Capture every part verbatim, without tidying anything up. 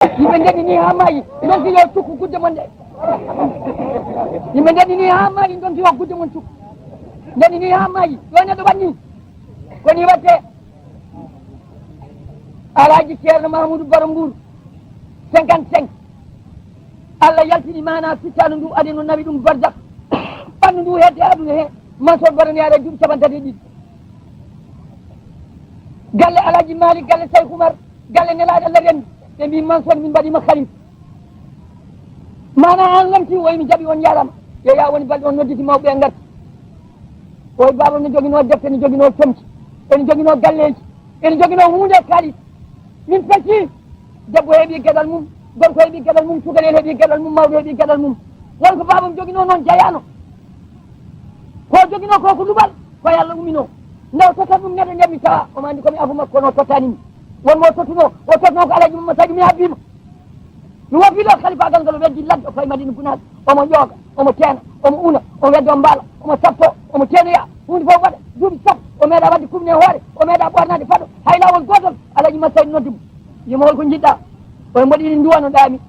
Yimɓe ndenni ni haa maayi, ndonki yo cukku gudde mon ɗe. Yimɓe ndenni ni haa maayi, ndonki yo gudde mon cukku. Ndenni ni haa maayi, yo neɗɗo waɗ ni. Ko ni waɗte. Alhaji Ceerno Mahamudu Baro Mbuur, cinquante-cinq. Allah yaltini maana fittaandu ndu, adi no nawi ɗum bardak. Ɓanndu ndu hedde aduna he, Mansour Baro ne ara duuɓi capanɗe tati e ɗiɗi. Galle Alhaji Malik, galle Cheikh Oumar, galle nelaaɗo Allah renndi. Ɓe mbi, Mansour, min mbaɗima khalifa. Mana an lamti, o wi mi jaɓi, on jarama. Yo ya woni balɗe, on nodditi mawɓe ɓe ngarti. O wi baaba ne joginoo defte, ne joginoo comci, ene joginoo galleeji, ene joginoo huunde e kaalis. Min pecci, debbo heɓi geɗal mum, gorko heɓi geɗal mum, cukalel heɓi geɗal mum, mawɗo heɓi geɗal mum. Won ko baabam joginoo noon jayaano. Ko joginoo ko ko luɓal, ko Yalla uminoo. Nde o totta ɗum neɗɗo, nde mi tawa, omo anndi ko mi afo makko, kono o tottani mi. Won mo tottunoo, o tottunoo ko Alhaji Mamma Sadio, mi habbima. Mi woppi ɗo kalifaagal ngal, o weddi ladde, o fayi Madina Gunaas, omo ƴooga, omo teena, omo una, omo wedda, omo mbaala, omo sappo, omo teenoya, huunde fof waɗa, duuɓi sappo, o meeɗa waɗde kumne hoore, o meeɗa ɓoornaade faɗo, hay laawol gootol, Alhaji Masaydi noddi mo. Wiyi mo, "Hol ko njiɗɗa?" O mboɗo yiɗi nduwanoɗaa mi.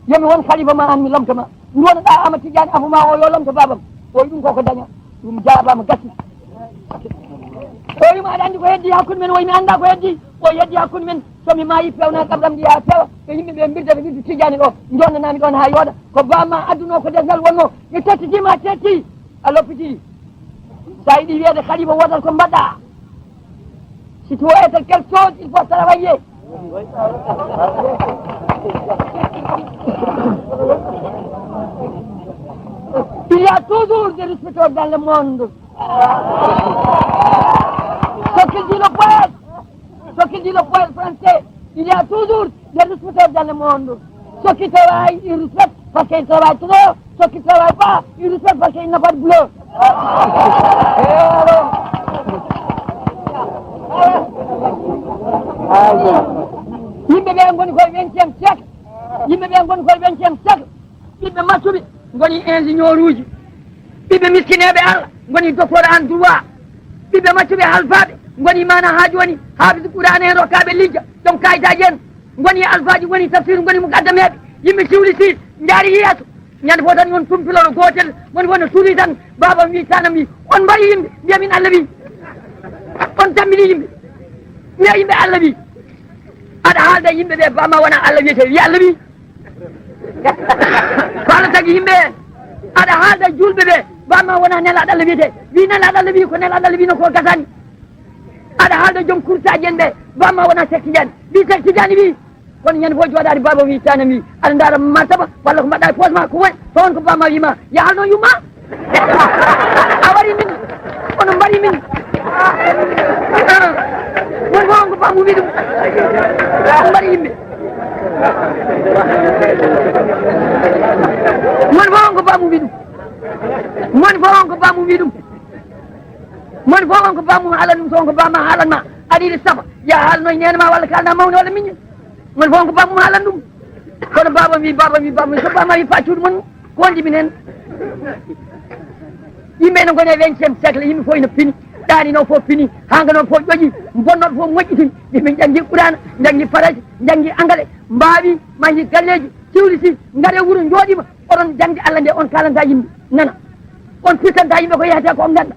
Yo mi won khalifa ma, an mi lomto ma. Nduwanoɗaa Amadou Tidiane afo ma o, yo lomto baabam. O wi ɗum koko daña. Ɗum jaabaama, gasi. O wi mo, "Aɗa anndi ko heddi hakkunde men?" O wi, "Mi anndaa ko heddi." O heddi hakkunde men. So mi maayi, peewna kabram ndi haa feewa. Ko yimɓe ɓe mbirdata wirdu Tidiane ɗo. Jonnanaa mi ɗoon haa yooɗa. Ko baabam ma addunoo, ko desnal wonnoo. Mi tottitiima, a tetti, a loppitii. So a yiɗi wiyeede khalifa wootal, ko mbaɗɗa? Si tu veux être quelque chose, il faut travailler. Il y a toujours des respecteurs dans le monde. Ce qu'il dit le poète, ce qu'il dit le poète français, il y a toujours des respecteurs dans le monde. Ceux qui travaillent, ils respectent parce qu'ils travaillent trop. Ceux qui travaillent pas, ils respectent parce qu'ils n'ont pas de boulot. Yimɓe ɓe ngoni koye vingtième siècle. Yimɓe ɓe ngoni koye vingtième siècle. Ɓiɓɓe maccuɓe ngoni ingénieur uji. Ɓiɓɓe miskineeɓe Allah ngoni docteur en droit. Ɓiɓɓe maccuɓe alfaaɓe ngoni mana haa jooni haafis Qur'aana en, rokkaaɓe lijja, joom kayitaaji en. Ngoni alfaaji, ngoni tafsir, ngoni mukaddameeɓe. Yimɓe ciwli si njaari yeeso. Ñande fof tan yon tumpiloɗo gootel, woni won no suuri tan, baaba wi, tanam wi, on mbari yimɓe, mbiya min Allah wi. On tammini yimɓe, mbiya yimɓe Allah wi. Aɗa haalda yimɓe ɓe, baaba ma wona Allah wiyete, wi Allah wi. Ko Allah tagi yimɓe, aɗa haalda juulɓe ɓe, baaba ma wona nelaaɗo Allah wiyete, wi nelaaɗo Allah wi, ko nelaaɗo Allah wi no ko gasani. Aɗa haalda joom kurtaaji en ɓe, baaba ma wona Seex Tijaan, wi Seex Tijaan wi. Kono ñande fof jooɗaade, baaba wi, tanam wi, aɗa ndaara martaba, walla ko mbaɗɗa e poos ma, ko woni toon, ko baaba ma wi ma, yahal noon yumma. A wari min, kono mbari min. Ah, won fof on ko baaba mum wi ɗum. Mbari yimɓe. Won fof on ko baaba mum wi ɗum. Won fof on ko baaba mum wi ɗum. Won fof on ko baaba mum haalan ɗum, so on ko baaba ma haalan ma, aɗa yiɗi saba, ya haalno e neene ma walla kaalna mawni walla miñi. Won fof on ko baaba mum haalan ɗum. Kono baaba wi, baaba wi, baaba wi, so baaba ma wi, fa cuuɗi mon, ko wonde min heen? Yimɓe ene ngoni e vingtième siècle, yimɓe fof ene pini, ɗaanino fof pini, hankanooɓe fof ƴoƴi, bonnooɓe fof moƴƴitini. Yimɓe njanngi Qur'aana, njanngi Farayse, njanngi Angale, mbaawi, mahi galleeji, ciwli si, ngare wuro, njooɗiima. Oɗon jaŋde Allah nde on kaalanta yimɓe nana. On pirtanta yimɓe ko yehete ko on ngannda.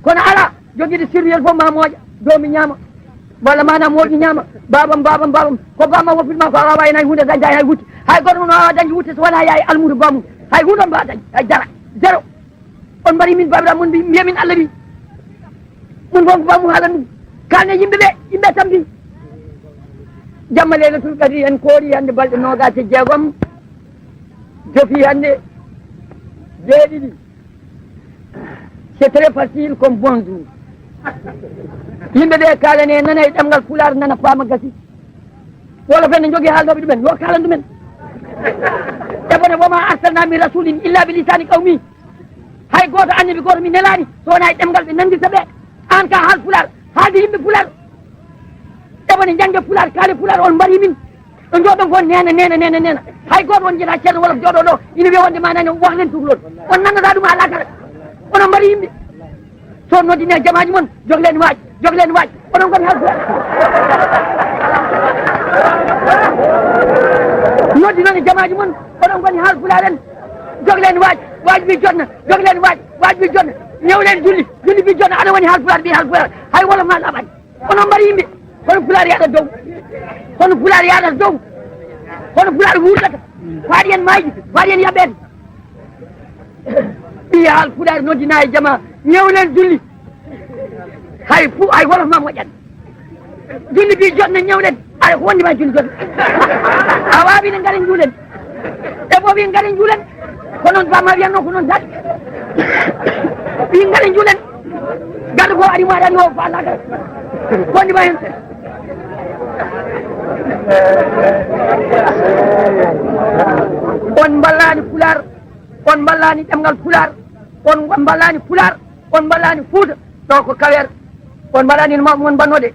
Kono alaa, jogiiɗo sirriyel fof ma mooƴa, doomi ñaama. Walla mana mooƴi ñaama, baabam, baabam, baabam. Ko baabam woppitma ko a waawaa heen hay huunde, dañde hay hutte. Hay gooto mon waawaa dañde hutte so wonaa yaay almuudo baamum. Hay huunde on mbaawaa dañde, hay dara. Zéro. On mbari min baabiraaɓe mon mbi-, mbiya min Allah wi. Mon fof ko baamum haalan ɗum. Kaalne yimɓe ɓe, yimɓe tampi. Jamma Laylatul Qadri en koori hannde balɗe noogaas e jeegom. Jofi hannde jeeɗiɗi. C'est très facile comme bonjour. Yimɓe ɓe kaalane, nana e ɗemngal Pulaar, nana, faama, gasi. Wolof en ne njogii haalnooɓe ɗumen, yo kaalan ɗumen. Ɓe bone, "Wa ma arsalna min rasulin illa bi lisani qawmi." Hay gooto annabi gooto mi nelaani so wonaa e ɗemngal ɓe nanndirta ɓe. Aan ka haal Pulaar, haalde yimɓe Pulaar. Ɓe bone, njannge Pulaar, kaale Pulaar, on mbari min. Ɗo njooɗon fof neena, neena, neena, neena. Hay gooto on njiyataa ceerno wolof jooɗoo ɗo ina wiya wonde ma nani wax leen tukulóor. On nannataa ɗum haa laakara. Onon mbari yimɓe. So noddine jamaaji mon, jog leen waaj, jog leen waaj. Onon ngoni halku. Noddi noon e jamaaji mon, oɗon ngoni Haalpulaar en. Jogleen waaj, waaj wi jotna. Jogleen waaj, waaj wi jotna. Ñewleen julli, julli wi jotna. Aɗa woni Haalpulaar, ɓii Haalpulaar. Hay wolof ma laaɓaani. Kono mbar yimɓe, kono Pulaar yaɗa dow. Kono Pulaar yaɗa dow. Kono Pulaar wuurdata. Faaɗi en maayde, faaɗi en yaɓɓeede. Ɓii Haalpulaar noddina e jama, ñewlen julli. Hay fu, hay wolof ma moƴƴan. Julli bi jotna, ñewlen. Aɗa ko wondi ma julli jotna. A waawi ne ngaren juulen. E boobi ngaren juulen. Ko noon bamma wiyanno ko noon tan. Ɓii ngaren juulen. Garɗo ko ari mo aɗa anndi o faalaaka. Ko wondi ma heen. On mballani Pulaar. On mballani ɗemngal Pulaar, on mballani Pulaar, on mballani Fuuta. Ɗo ko Kaweer, on mbaɗani no mawɓe mon mbannoɗe.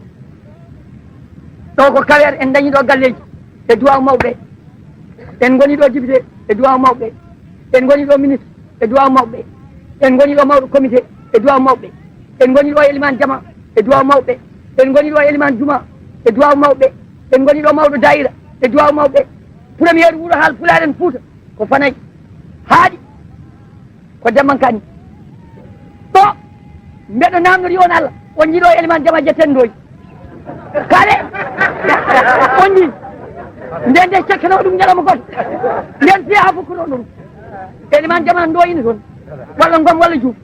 Ɗo ko Kaweer, en dañi ɗo galleeji e duwaaw mawɓe. En ngoni ɗo député e duwaaw mawɓe. En ngoni ɗo ministre e duwaaw mawɓe. En ngoni ɗo mawɗo comité e duwaaw mawɓe. En ngoni ɗo eliman jama e duwaaw mawɓe. En ngoni ɗo eliman juma e duwaaw mawɓe. En ngoni ɗo mawɗo daayira e duwaaw mawɓe. Premier wuro Haalpulaar en Fuuta ko Fanay. Haaɗi ko Demba Kani. Ɗo mbeɗo namnori on Allah, on njiɗo eliman jama jetten doy. Kale on nji nden de cekkano ɗum ñalawma goto. Nden fiya ha fukkuno ɗum. Eliman jama doyini toon. Walla Ngom walla Juuf.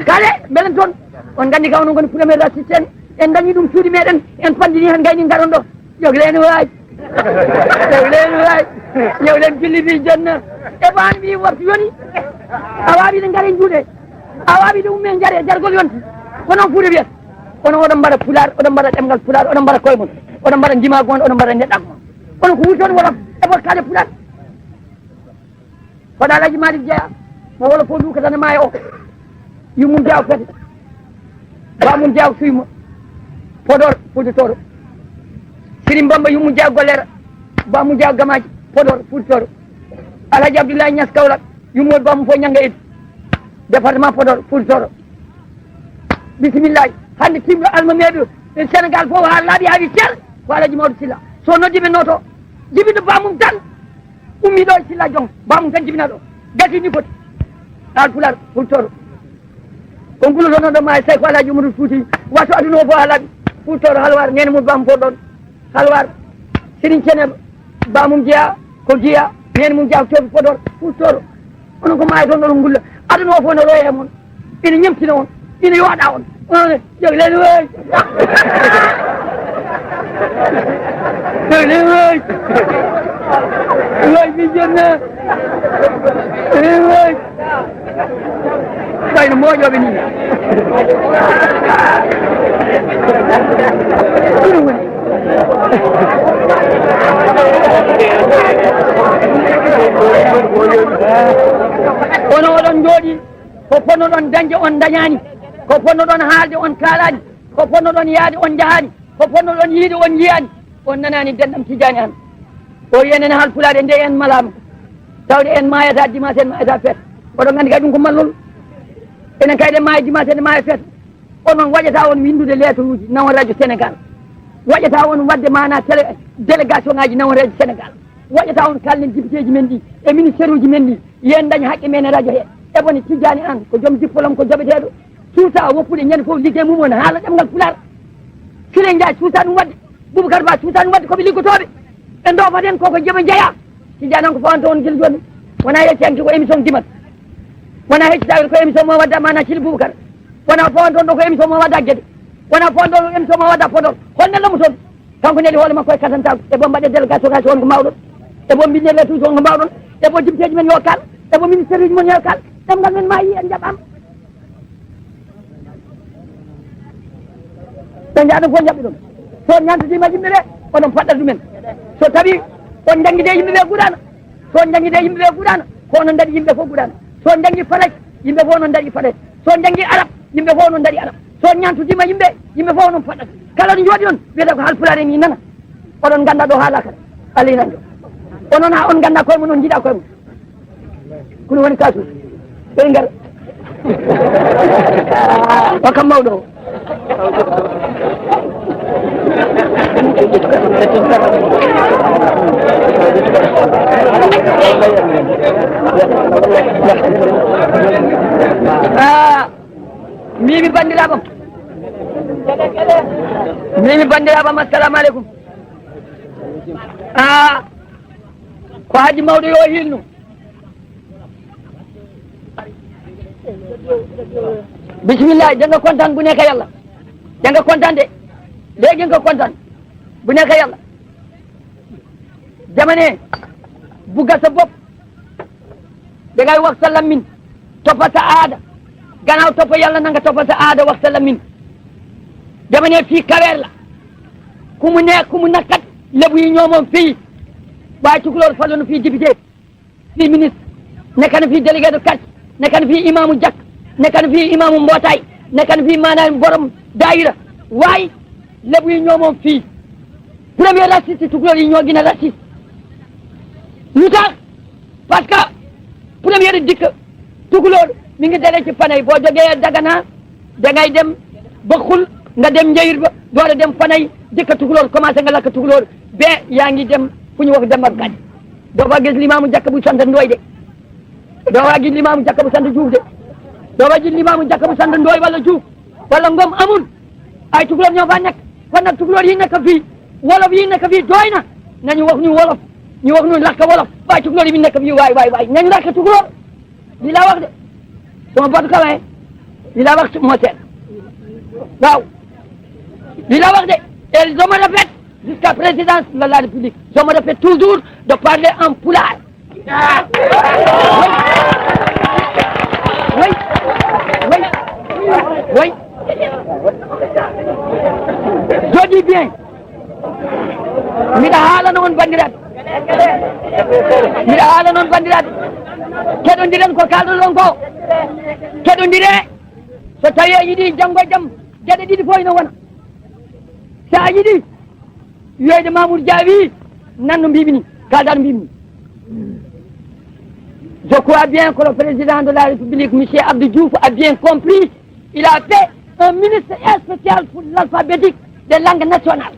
Kale mbelen toon. On nganndi ka onon ngoni premier assistant. En dañi ɗum cuuɗi meɗen. En pandini hen gayni ngaron ɗo. Jogleen waay. Jogleen waay. Jogleen julli bi jotna. E baan mbi waftu yoni. A waawi ne ngare juuɗe. A waawi ne umme njare jargol yonti. Ko noon Fuuta wiyata. Kono oɗon mbaɗa Pulaar, oɗon mbaɗa ɗemngal Pulaar, oɗon mbaɗa koye mon. Oɗon mbaɗa ndimaagu mon, oɗon mbaɗa neɗɗaagu mon. Kono ko wurtoon wolof e bokkaale Pulaar. Kono Alhaji Malick Jeya, mo wolof o luukata ne maayo o. Yummum Jeya o fete. Bamum Jeya o suymo. Podor, Fuuta Tooro. Sirim Bamba yummum Jeya Gollere. Bamum Jeya Gamaaji, Podor, Fuuta Tooro. Alhaji Abdoulaye Niass Kaolack, yummum Bamum fof ñannga Idu. Département Podor, Fuuta Tooro. Bisimillahi. Hannde timɗo almameeɗo e Sénégal fof haa laaɓi haa wi cer ko Alhaji Maodo Sylla. So noddi ɓe noto, jibinɗo bamum tan. Ummi ɗo e Silla Jong, bamum tan jibina ɗo. Gasi ni foti. Haalpulaar, Fuuta Tooro. Kon kulo toon ɗo maayi, tawi ko Alhaji Umaru Fuuti. Wato aduna o fof halaɓi. Fuuta Tooro, Halwaar, nene mum bamum fof ɗon. Halwaar, Serigne Ceneba, bamum jeya, ko jeya, nene mum jeya, Toofi Podor, Fuuta Tooro. Onon ko maayi toon ɗo ngulla. Aduna o fof no roya e mon. Ina ñemtina on, ina yooɗa on. Onon ne, jogleen waay. Jogleen waay. Waay, mi jonna. Jogleen waay. Ɓayno moƴooɓe ni. Ɗum woni. Kono oɗon njooɗi, ko ponnoɗon dañde on dañaani, ko ponnoɗon haalde on kaalaani, ko ponnoɗon yahde on njahaani, ko ponnoɗon yiyde on njiyaani, on nanaani denɗam Tijjaani Aan. O wiyi enen Haalpulaaɓe nde en malaama, tawde en maayata dimanche, en maayata feet. Oɗon nganndi kay ɗum ko mallol. Enen kay ɗen maaya dimanche, en maaya feet. Onon waɗata on winndude lettre uji nawa radio Sénégal. Waɗata on waɗde maana télé, délégation ngaji nawa radio Sénégal. Waɗata on kalden député ji men ɗi e ministère uji men ɗi. Yen dañ haqqe men e radio he. E bone Tijjaani Aan ko joom diplôme, ko joɓeteeɗo. Suusa woppude ñande fof liggey mum on haala ɗemngal Pulaar. Siré Ndiaye suusa ɗum waɗde. Boubacar Ba suusa ɗum waɗde, ko ɓe liggotooɓe. Ɓe ndoofat en koko joɓe njeya. Tijjaani Aan ko fawanta on gila jooni. Wona yettiyanke ko émission dimat. Wona heccitaɓe ko émission mo wadda mana Sili Boubacar. Wona fawanta on ɗo ko émission mo wadda Gede. Wona fawanta on émission mo wadda Podor. Hol nello mo toon? Kanko neli hoore makko e katantaagu. E bo mbaɗe délégation ngaji on ko mawɗon. E bo mbinde lettre uji on ko mawɗon. E bo député ji men yo kal. E bo ministère uji mon yo kal. Ɗemngal men maayi en jaɓaama. Ɓe njahɗon fof njaɓɓi ɗon. So on ñaantodiima yimɓe ɓe, oɗon paɗɗa ɗumen. So tawi on njanngide yimɓe ɓe guɗaana, so on njanngide yimɓe ɓe guɗaana, ko onon ndaɗi yimɓe fof guɗaana. So on njanngi Farayse, yimɓe fof onon ndaɗi Farayse. So on njanngi Arab, yimɓe fof onon ndaɗi Arab. So on ñaantodiima yimɓe, yimɓe fof onon paɗɗata. Kala ɗo njooɗi on, wiyata ko Haalpulaar en ni nana. Oɗon ngannda ɗo haalaaka. Allah ina anndi. Onon haa on ngannda koye mon, on njiɗa koye mon. Ko ɗum woni kasu. Ɓe ngar. O kam mawɗo o. Ah, mimi banndiraaɓam. Mimi banndiraaɓam, assalamu aleykum. Ah, ko haji mawɗo yo hinnu. Bismillah, janga kontaan bu nekk yàlla. Janga kontaan de. Léegi nga kontaan bu nekk yàlla. Dama ne, bugga sa bopp, dangay wax sa lammin, toppa sa aada. Gannaaw toppa yàlla, na nga toppa sa aada, wax sa lammin. Dama ne, fii kaweer la. Ku mu neex, ku mu nakkat, lebu yi ñoo moom fii. Waaye tukulóor faloon fii député, fii ministre, nekk na fii délégué de quartier, nekk na fii imaamu jàkk, nekk na fii imaamu mbootaay, nekk na fii maanaam borom daayira. Waaye lebu yi ñoo moom fii. Premier raciste, tukulóor yi ñoo gën a raciste. Lu tax? Parce que premier dikk tukulóor mi ngi dalee ci Fanay. Boo jógee Dagana, dangay dem ba Xul, nga dem Njayir ba, door a dem Fanay, dikk tukulóor, commencé nga lakk tukulóor ba yaa ngi dem fu ñu wax dem ak gàcc. Doo fa gis limaamu jàkk bu sant Ndooy de. Doo fa gis limaamu jàkk bu sant Juuf de. Doo fa gis limaamu jàkk bu sant Ndooy wala Juuf wala Ngom, amul. Ay tukulóor ñoo fa nekk. Kon nag tukulóor yi nekk fii, wolof yi nekk fii doy na. Nañu wax ñu wolof, ñu wax ñu lakk wolof. Waaye tukulóor yi nekk fii, waay, waay, waay, nañu lakk tukulóor. Lii laa wax de. Sama batu kawe. Lii laa wax, moo seet. Waaw. Lii laa wax de. Et je me répète jusqu'à présidence de la République. Je me répète toujours de parler en pulaar. Oui. Oui. Oui. Oui. Je dis bien. Mbiɗa haalana on, banndiraaɓe. Mbiɗa haalana on, banndiraaɓe. Keɗondiren ko kaalɗon ko. Keɗondire. So tawi a yiɗi janngo e jam, geɗe ɗiɗi fof ina wona. So a yiɗi, wiyoyde Mamour Dia wi, nan no mbimi ni, kalda no mbimi ni. Je crois bien que le président de la République, monsieur Abdou Diouf, a bien compris. Il a fait un ministre spécial pour l'alphabétique des langues nationales.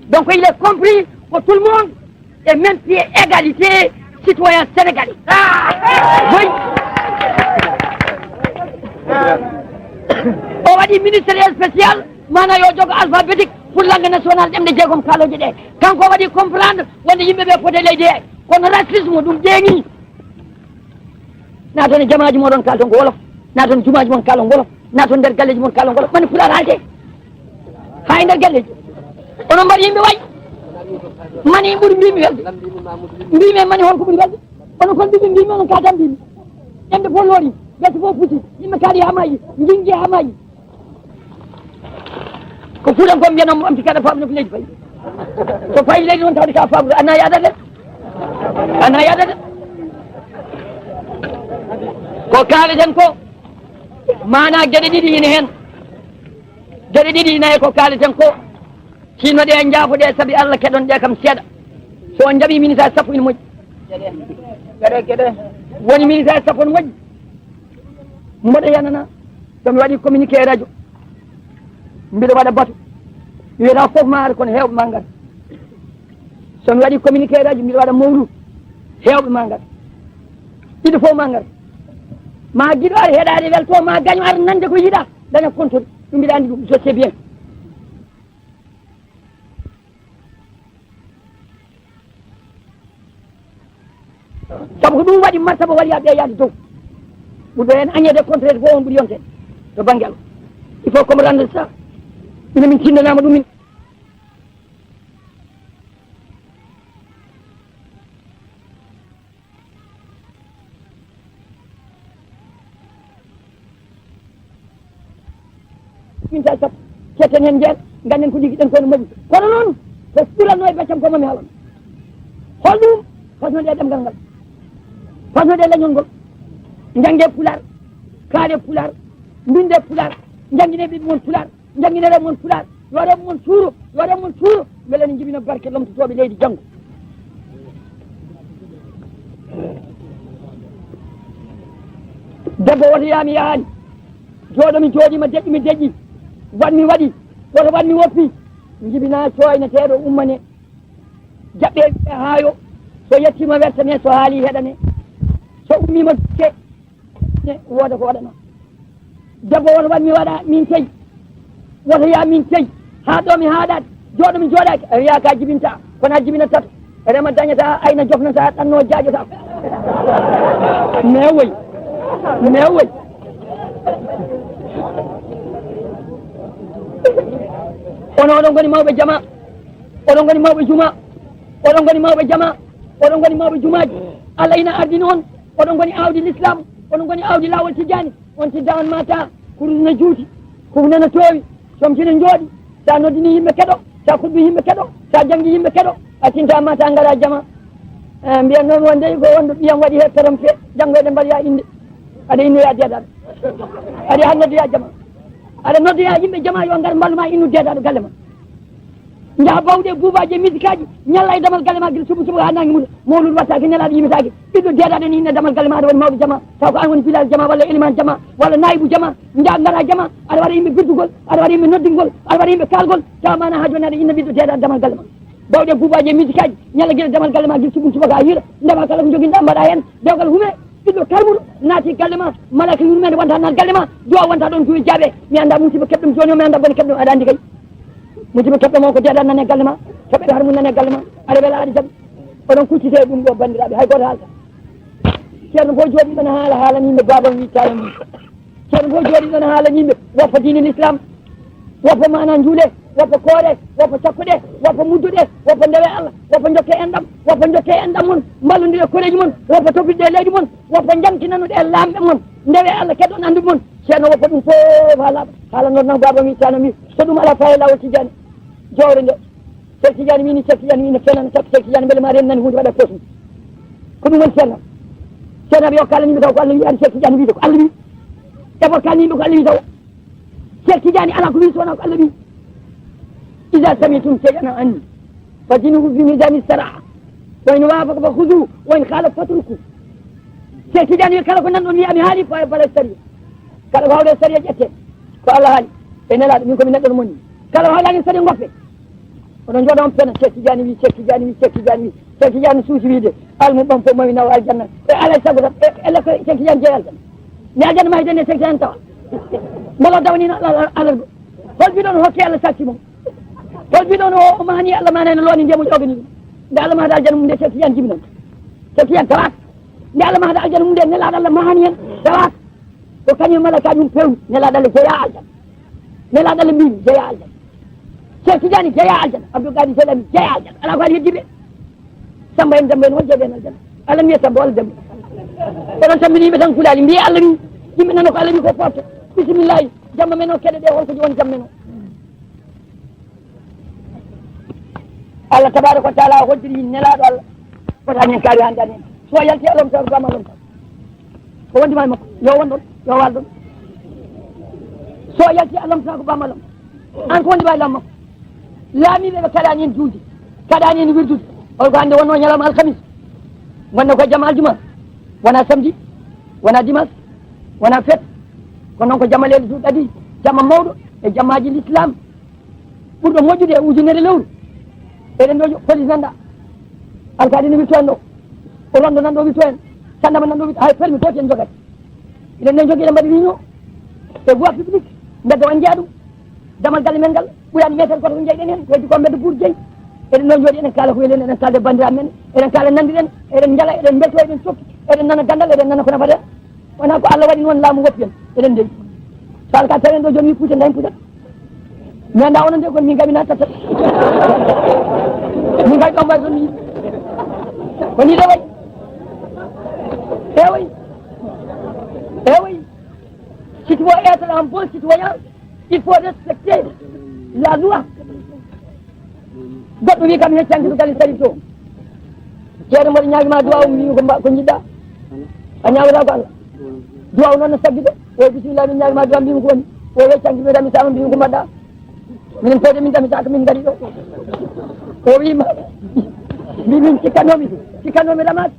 Donc il est compris que tout le monde est même pied égalité citoyen sénégalais. Oui. O waɗi ministre spécial, maanaam yo jogo alphabétique pour langue nationale ɗemɗe jeegom kaalooje ɗe. Kanko waɗi comprendre wonde yimɓe ɓe foti leydi he. Kono racisme ɗum ƴeeŋi. Naaton e jamaaji moɗon, kaalton ko wolof. Naaton jumaaji mon, kaalon wolof. Naaton nder galleji mon, kaalon wolof. Mani pulaar haalde. Haa e nder galleji. Onon mbaɗi yimɓe wayi. Mani ɓuri mbimi welde. Mbimi e mani honko ɓuri welde. Onon kon mbimi mbimi, onon kaata mbimi. Ɗemɗe fof loori. Gasi fof pusi. Yimɓe kaali haa maayi. Njingi haa maayi. Ko fuuɗan ko mbiyanam mo am tikaɗa faamu no ko leydi fayi. So fayi leydi noon tawde ka faamu ana yaada de. Ana yaada de. Ko kaaleten ko, maana geɗe ɗiɗi ina heen. Geɗe ɗiɗi ina e ko kaaleten ko. Sinno ɗe njaafoɗe sabi Allah, keɗon ɗe kam seeɗa. So on njaɓi minitaji sappo ina moƴƴi. Geɗe, geɗe. Woni minitaji sappo ina moƴƴi. Mboɗo yanana, so mi waɗi communiqué e radio, mbiɗo waɗa batu. Mi wiyata fof ma ar, kono heewɓe ma ngar. So mi waɗi communiqué e radio, mbiɗo waɗa mawlu, heewɓe ma ngar. Ɗiɗo fof ma ngar. Ma giɗo ar heɗaade welto, ma gaño ar nande ko yiɗa, daña contrôle. Ɗum mbiɗa anndi ɗum, je sais bien. Sabu ko ɗum waɗi martaba waliyaɓe yaade dow. Ɓurɓe heen añeede contraire fof on ɓuri yonde to bannge Allah. Il faut comprendre ça. Ina min tinndanaama ɗum min. Minta sappo, cetten heen njeen, ngannden ko njogii-ɗen ko no moƴƴi. Kono noon, ko ɓuranno e baccam ko mami haalon. Hol ɗum? Fasnode e ɗemngal ngal. Fasnode e leñol ngol. Njannge pulaar, kaale pulaar, mbinde pulaar, njanngine ɓiɓɓe mon pulaar. Njannginere mon pulaar, yo rewɓe mon cuuro, yo rewɓe mon cuuro, mbele ne njibina barke lomtotooɓe leydi janngo. Debbo woto yaami yahaani, jooɗo mi jooɗiima, deƴƴi mi deƴƴi, waɗ mi waɗi, woto waɗ mi woppi. Jibinaa cooyneteeɗo ummane, jaɓɓee wi'ee haayo, so yettiima wertanee, so haalii heɗanee, so ummiima dukkee, ne wooda ko waɗanoo. Debbo woto waɗ mi waɗa, min tey, woto yaa min tey, haa ɗo mi haaɗaade, jooɗo mi jooɗaaki, a wiyaa ka jibintaa, kono a jibinat tato, rema dañataa, ayna jofnataa, ɗannoo jaaƴotaako. Mais woy, mais woy. Kono oɗon ngoni mawɓe jama, oɗon ngoni mawɓe juma, oɗon ngoni mawɓe jama, oɗon ngoni mawɓe jumaaji. Allah ina ardini on, oɗon ngoni aawdi l'islam, oɗon ngoni aawdi laawol Tijjaani. On tidda on mata, kurus no juuti, kufne no toowi, comci no njooɗi. Sa noddini yimɓe keɗo, sa kuɗbi yimɓe keɗo, sa janngi yimɓe keɗo, a tinta mata ngara jama. Eh, mbiyan noon wonde ko wonɗo ɓiyam waɗi he korompe, janngo eɗen mbaɗoya innde. Aɗa innoya deedaɗo. Aɗa haa noddoya jama. Aɗa noddoya yimɓe jama yo ngar mballu ma innu deedaɗo galle ma. Njaha bawɗe buubaaji e misikaji, ñalla e damal galle ma gila suba suba haa nangi muta. Mawlud wattaaki, nelaaɗo yimitaaki. Ɓiɗɗo deedaɗo ne inna damal galle ma, aɗa woni mawɗo jama. Taw ko an woni bilal jama, walla eliman jama, walla naayibu jama. Njaha ngara jama, aɗa waɗa yimɓe birdugol, aɗa waɗa yimɓe noddingol, aɗa waɗa yimɓe kalgol. Taw mana haa jooni aɗa inna ɓiɗɗo deedaɗo damal galle ma. Bawɗe buubaaji e misikaji, ñalla gila damal galle ma gila suba suba haa hiira. Ndema kala ko joginɗa mbaɗa heen. Dewgal hume, ɓiɗɗo karmuɗo naati galle ma, malaaka yurmeende wonta naat galle ma, duwa wonta ɗon, duwi jaabe. Mi annda musiba keɓɗum jooni o, mi annda bone keɓɗum, aɗa anndi kay. Musiba keɓɗo mo ko deedaɗo nane galle ma, keɓɓe har mum nane galle ma, aɗa wela aɗa jaɓi. Oɗon kuccite e ɗum ɗo, banndiraaɓe, hay gooto haalta. Ceerno fof jooɗiɗo ne haala, haalani yimɓe baabam wi taala mum. Ceerno fof jooɗiɗo ne haalani yimɓe woppa diine l'islam, woppa mana njuule, woppa koore, woppa cakkuɗe, woppa mudduɗe, woppa ndewe Allah, woppa jokke enɗam, woppa jokke enɗam mon, mballondire koreeji mon, woppa toppitde e leydi mon, woppa jantinanoɗe e laamɓe mon, ndewe Allah, keɗon annduɓe mon. Ceerno woppa ɗum fof haa laaɓa. Haala noon nan baabam wi taala mum, so ɗum alaa faa e laawol Tijjaani. Jowre nde. Cheikh Tidiane wini, Cheikh Tidiane wini, fenan, Cheikh, Cheikh Tidiane, mbele ma ren nani huunde waɗa posum. Ko ɗum woni ceerno. Ceerno ɓe o kala yimɓe taw ko Allah wi, an Cheikh Tidiane wiide ko Allah wi. Ebo kala yimɓe ko Allah wi taw. Cheikh Tidiane ala ko wi so wona ko Allah wi. Iza sami'tum shay'an anni, fazinuhu bi mizani shara'. Wa in wafaqa fa khudhu, wa in khalafa fatruku. Cheikh Tidiane wi kala ko nanɗon wi ami haali fa bala sariya. Kala ko hawre sariya ƴette. Ko Allah haali. E nelaɗo min ko mi neɗɗo no moni. Kala ko hawlani sariya goppe. Oɗon jooɗo on pena, Cheikh Tidiane wi, Cheikh Tidiane wi, Cheikh Tidiane wi, Cheikh Tidiane suusi wiide, almu ɓam fof mawi nawa aljanna. E alay sago tan, e, e lekko Cheikh Tidiane jeeya aljanna. Nde aljanna mahi tan, ne Cheikh Tidiane tawa. Mbalo dawnino Allah, Allah, Allah. Hol biɗon hokke Allah satti mo? Hol biɗon o, o mahani Allah mana ene looni ndiyam o ƴogani ɗum? Nde Allah mahata aljanna mum nde, Cheikh Tidiane jibinan. Cheikh Tidiane tawat. Nde Allah mahata aljanna mum nde, nelaɗo Allah mahani hen tawat. Ko kañum e malaykaaji mum pewni, nelaaɗo Allah jeyaa aljanna. Nelaaɗo Allah mbiimi jeyaa aljanna. Cheikh Tidiane jeyaa aljanna, Abdou Kadi Seydi Ahmed jeyaa aljanna. Alaa ko haali heddiiɓe. Samba en, Demba en, won jeeɓe en aljanna? Allah mbiya Samba walla Demba. Oɗon tambini yimɓe tan kulaali, mbiye Allah wi. Yimɓe nana ko Allah wi ko foofta. Bisimillahi, jamma men o, keɗe ɗe, holko woni jamma men o? Allah tabaraka wa taala hoddiri nelaaɗo Allah, fota min kaari hannde amen. So yalti Allah, on tawa ko bama lon. Ko wondi ma e makko, yo won ɗon, yo wal ɗon. So yalti Allah, on tawa ko bama lon. An ko wondi ma e lam makko. Laamiiɓe ɓe kaɗani en juulde, kaɗani en wirdude. Oy ko hannde wonno ñalawma alkamis. Wonno ko jamma aljuma. Wona samedi, wona dimanche, wona fête. Ko noon ko jamma leydi duuɗi ɗaɗi, jamma mawɗo e jammaaji l'islam. Ɓurɗo moƴƴude e ujunere lewru. Eɗen ɗo police nanɗa. Alkaali no wirto en ɗo. O rondo nan ɗo wirto en. Sandama nan ɗo wirto. Hay permis goto en jogani. Eɗen ɗo jogii, eɗen mbaɗi réunion. E voie publique. Mbedda on jeeya ɗum. Damal galle men ngal. Ɓurani meter goto ko jeyɗen heen. Ko heddi ko mbedda buur jeyi. Eɗen ɗo jooɗi, eɗen kaala ko weli en, eɗen kaalda e banndiraaɓe men. Eɗen kaala nanndi ɗen. Eɗen njala, eɗen mbelto, eɗen sokki. Eɗen nana ganndal, eɗen nana ko nafata en. Wona ko Allah waɗi noon laamu woppi en, eɗen ndewi. So alka tawi en ɗo jooni wi pucca, ndañ pucca. Mi annda onon de, kono min kam mi naata tata. Min kam ɗon mbaɗi toon mi. Ko ni de wayi. Eh oui. Eh oui. Si tu veux être un bon citoyen, il faut respecter la loi. Goɗɗo wi kam, heccanki to Galle Sharif to. Ceerno mboɗo ñaagi ma duwaw, mi wi ko mba-, ko jiɗɗa. A ñaagata ko Allah. Duwaw noon no saggi de. O bisimilla, min ñaagi ma duwaw, mbimi ko woni. O heccanki mi rami sama, mbimi ko mbaɗɗa. Minen fewde min rami saka min ngari ɗo. O wi ma, mbi min cikkanomi, cikkanomi ramas.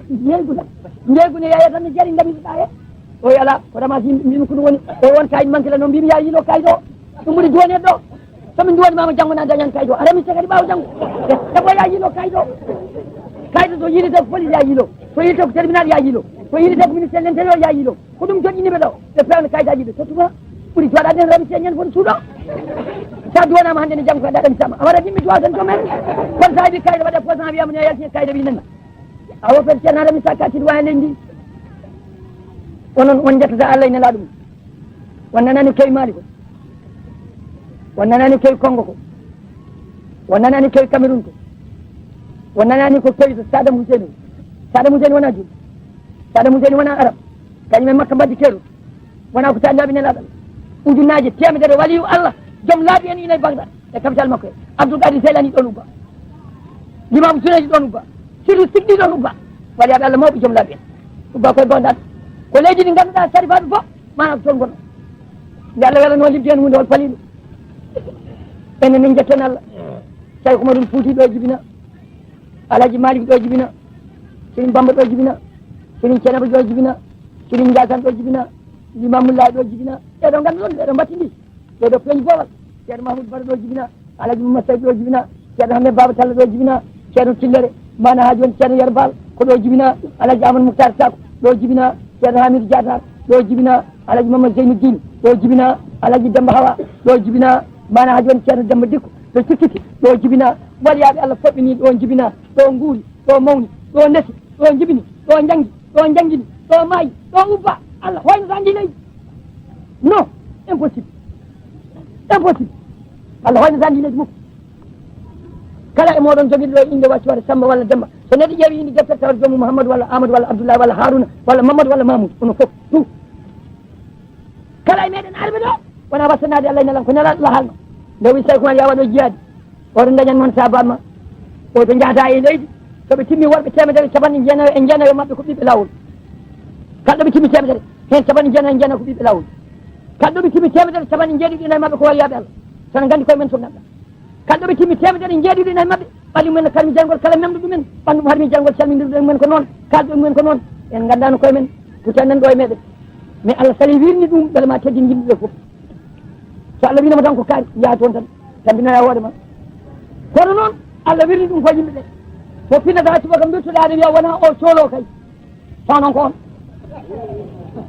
Njeygu ne, njeygu ne yaya tan ne jari ngami ɗa he. O wi ala, ko ramas yimɓe, mbimi ko ɗum woni. O wi on kayit manque la no, mbimi ya yilo kayit o. Ɗum ɓuri duwaneɗo ɗo. Somin duwani mama janngo na dañan kaydo. A remi sekadi ɓaawo janngo. Sabo ya yiilo kaydo. Kaydo so yiilete ko police ya yiilo. So yiilete ko tribunal ya yiilo. So yiilete ko ministère de l'intérieur ya yiilo. Ko ɗum joɗɗini ɓe ɗo. Ɓe pewna kaydaji ɓe tottuma. Ɓuri joɗade en remi señen foti suuɗo. Sa duwanama hannde ne janngo kayda remi sama. A waɗa yimɓe duwa tan to men. Kono sa heɓi kayda waɗa posan wiyama ne yalti kayda wi nanna. A wopet ceerno Adama Issa Ka Thidwane leydi ndi. Onon on njettata Allah e Nelaaɗo mum. On nanaani kewi Maali ko? On nanaani kewi Kongo ko? On nanaani kewi Cameroun ko? On nanaani ko kewi to Saddam Hussein o? Saddam Hussein wona juulɗo. Saddam Hussein wona Arab. Kañum e Makka mbaddi keerol. Wona ko taaniraaɓe Nelaaɗo Allah. Ujunnaaje teemedere waliyu Allah, joom laabi en ina e Bagdad, e capital makko he. Abdul Qadir Jaylani ɗon ubba. Limaamu Junayd ɗon ubba. Sirru Sigli ɗon ubba. Waliyaaɓe Allah mawɓe joom laabi en. Ubba koye Bagdad. Ko leydi ndi ngannduɗaa sarifaaɓe fof, maanaam toon ngonno. Nde Allah welanoo limde heen huunde, hol paliiɗo? Enen min njetten Allah. Cheikh Umarul Fouti ɗo jibina. Alhaji Malick ɗo jibina. Serigne Bamba ɗo jibina. Serigne Thiénaba ɗo jibina. Serigne Ndiassane ɗo jibina. Limamou Laye ɗo jibina. Ɓeɗo ngannduɗon, ɓeɗo mbattidi. Ɓeɗo peeñi boowal. Ceerno Mahmoudou Bara ɗo jibina. Alhaji Mamadou Saïd ɗo jibina. Ceerno Hammet Baba Talla ɗo jibina. Ceerno Tillere. Mana Haji on Ceerno Yero Baal ko ɗo jibina. Alhaji Amadou Mouhtar Sakho ɗo jibina. Ceerno Hamidou Diatar ɗo jibina. Alhaji Mamadou Zeynuddin ɗo jibina. Alhaji Demba Hawa ɗo jibina. Mana Haji on Ceerno Demba Dikko ɗo Cikkiti ɗo jibina. Waliyaaɓe Allah fof ɓe ni ɗo jibina. Ɗo nguuri, ɗo mawni, ɗo ndesi, ɗo jibini, ɗo janngi, ɗo janngini, ɗo maayi, ɗo ubba. Allah hoynata ndi leydi. Non, impossible. Impossible. Allah hoynata ndi leydi mum. Kala e mooɗon jogiiɗo ɗo innde wacci waɗa Samba walla Demba. So neɗɗo ƴeewi innde deftere tawata joomum Mouhamadou walla Amadou walla Abdoulaye walla Harouna walla Mamadou walla Mamoudou. Onon fof, tout. Kala e meɗen arɓe ɗo, wona wattanaade Allah e Nelaaɗo, ko Nelaaɗo Allah haalno. Nde o wi Sayku Umar ya waɗo jihaadi, oto dañan mon sababu ma. Oto njahata e leydi, so ɓe timmi worɓe teemedere capanɗe jeenayo e jeenayo maɓɓe ko ɓiɓɓe laawol. Kalɗo ɓe timmi teemedere, heen capanɗe jeenayo e jeenayo ko ɓiɓɓe laawol. Kalɗo ɓe timmi teemedere capanɗe jeeɗiɗi e nayi maɓɓe ko waliyaaɓe Allah. Tan nganndi koye men fof nanɗa. Kalɗo ɓe timmi teemedere jeeɗiɗi e nayi maɓɓe, ɓalli mumen no karmi jayngol kala memɗo ɗumen, ɓanndu mo harmi jayngol calmindirɗo e mumen ko noon, kalɗo e mumen ko noon. En nganndaano koye men, ko tan nan ɗo e meɗen. Mais Allah sali wirni ɗum, mbele ma teddin yimɓe ɓe fof. So Allah wiinoma tan ko kaari, yaha toon tan, tambinoya hoore ma. Kono noon, Allah wirni ɗum ko yimɓe ɓe. Mo pinnata subaka mbirtoɗa aɗa wiya wona o coolo kay. Taw noon ko on.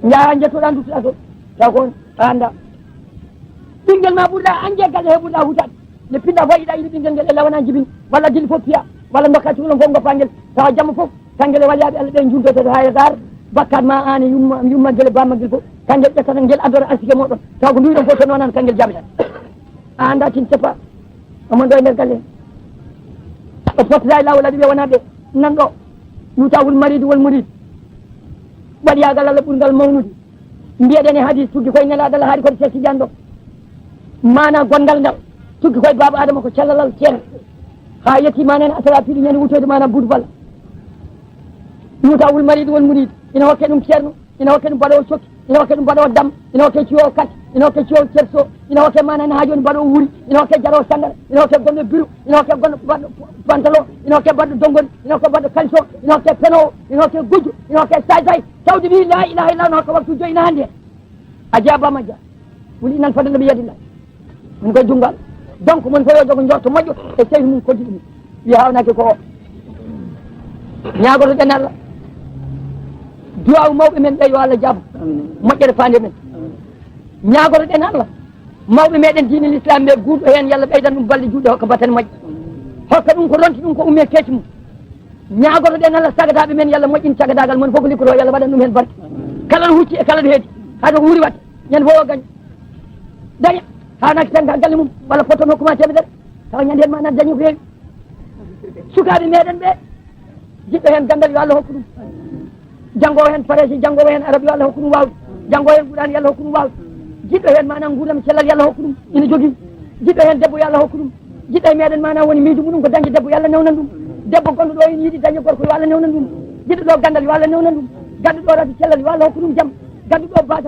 Njaha njettoɗa duttoɗa toon. Taw ko on a annda. Ɓinngel ma ɓurɗa añde galle he ɓurɗa hutaade. Ne pinɗa fo yiɗa yiɗi ɓinngel ngel e lawana jibini. Walla gili fof piya. Walla dokka cukalon fof goppa ngel. Tawa jamma fof. Kangel e waliyaaɓe Allah ɓe njuldoto to Haayre Daar, bakkat ma aan e yumma, yumma gel e bamma gel fof. Kangel ƴettata ngel addora arsike moɗon. Taw ko mbiɗon fof so noon aan kangel jaabata. A annda tin seppa. Omo ɗo e nder galle. O fottata e laawol aɗa wiya wona ɓe. Nan ɗo. Yutawul maridu wal murid. Waliyaagal Allah ɓurngal mawnude. Mbiyeɗen e hadis tuggi koye Nelaaɗo Allah haali koto Cheikh Tidiane ɗo. Mana gonngal ngal tuggi koye Baaba Adama ko callalal ceerno. Haa yetti mana en asara piɗi ñande wutoyde mana Buudu Balla. Yutawul maridu wal murid. Ina hokke ɗum ceerno, ina hokke ɗum baɗowo cokki, ina hokke ɗum baɗowo dam, ina hokke ciwowo kat, ina hokke ciwowo cerso, ina hokke mana ene haajoni baɗowo wuuri, ina hokke jarowo sangara, ina hokke gonɗo biru, ina hokke gonɗo baɗɗo pantalon, ina hokke baɗɗo dongori, ina hokke baɗɗo caleçon, ina hokke penowo, ina hokke gujjo, ina hokke saysay. Tawde wi la ilaha illa no hokka waktu joyi na hannde. A jeya Bama Dia. Wuli nan fadde nabi yadillah. Min koye junngal. Donc mon fof yo jogo njorto moƴƴo e seydi mum koddi ɗum. Wi hawnaki ko o. Ñaagotoɗen Allah. Duwaawu mawɓe men ɓe yo Allah jaabo. Moƴƴere faande men. Ñaagotoɗen Allah. Mawɓe meɗen diine l'islam ɓe guurɗo heen, yo Allah ɓeydan ɗum balɗe juuɗe hokka batten moƴƴe. Hokka ɗum ko ronti ɗum ko umme keeci mum. Ñaagotoɗen Allah sagataaɓe men, yo Allah moƴƴin cagataagal mon fof ko likkotoo, yo Allah waɗan ɗum heen barke. Kala ɗo hucci e kala ɗo heedi, haa to ko wuuri waɗde, ñande fof o gaña. Daña, haa naati tan ka galle mum, walla potton hokkuma teemedere, tawa ñande heen ma naat dañi ko heewi. Sukaaɓe meɗen ɓe, jiɗɗo heen ganndal yo Allah hokku ɗum. Janngoowo heen Farayse, janngoowo heen Arab, yo Allah hokku ɗum waawde. Janngoowo heen Qur'aan, yo Allah hokku ɗum waawde. Jiɗɗo heen maanaam nguurndam cellal, yo Allah hokku ɗum. Ina jogii. Jiɗɗo heen debbo, yo Allah hokku ɗum. Jiɗɗo e meɗen maanaam woni miijo muɗum ko dañde debbo, yo Allah newnan ɗum. Debbo gonɗo ɗo ene yiɗi dañde gorko, yo Allah newnan ɗum. Jiɗɗo ɗo ganndal, yo Allah newnan ɗum. Gadduɗo rafi cellal, yo Allah hokku ɗum jam. Gadduɗo baasa